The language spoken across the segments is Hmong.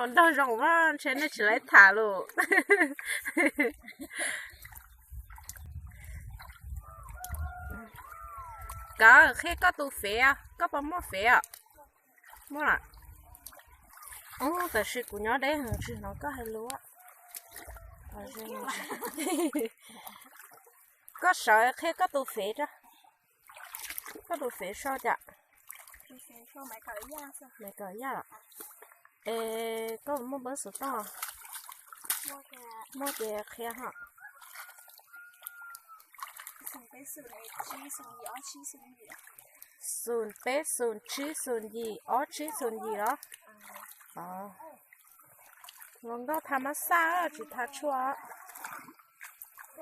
Nraug zoo mas ntshe nej tsis laiv tham lus. Kov qhia koj tus fev, koj puas muaj fev os? Muaj lawm. Ub, tab sis kuv nyob deb heev tsis hnov koj hais lus. Koj sawv qhia koj tus fev, koj tus fev sau cas? Maiv Kaum Yaj los? Es koj muaj npawb xov tooj? Muaj ces qhia ho. Xoom peb xoom tsib xoom yim ob tsib xoom yim los? Hluas nkauj thav mab xaj tsis thav tshuaj.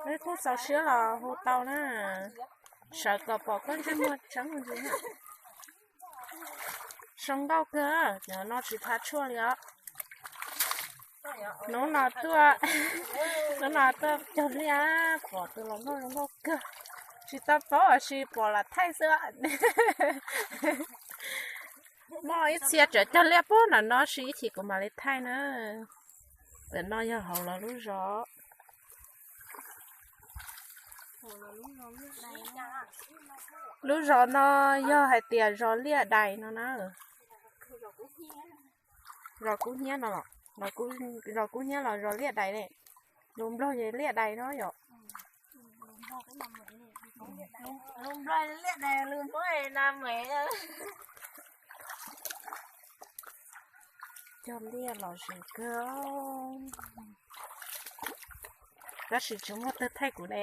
Leej twg txaus siab los hu tau na. Sawv kom pom koj ntsej muag tseeb ntsis. Zoo nkauj kawg, cov no tsis thav tshuaj li os. Hnub no tuaj, hnub no tuaj cog liaj pom tus hluas nkauj zoo nkauj kawg. Tsis tau paub los sis pom lam thaij xwb. Muaj ib txhia tseem cog liaj puag nram no sis ib chim kuv mam li thaij na. Ntawm no yog hauv lawv lub zos. Lub zos no yog hais tias zos Liaj Dais no na. Zos Kub Hnyiab no los, zos Kub Hnyiab los zos Liaj Dais ne. Lus Nplog yog Liaj Dais no yom. Cog liaj los zoo kawg. Tab sis tsis muaj twg thaij kuv ne.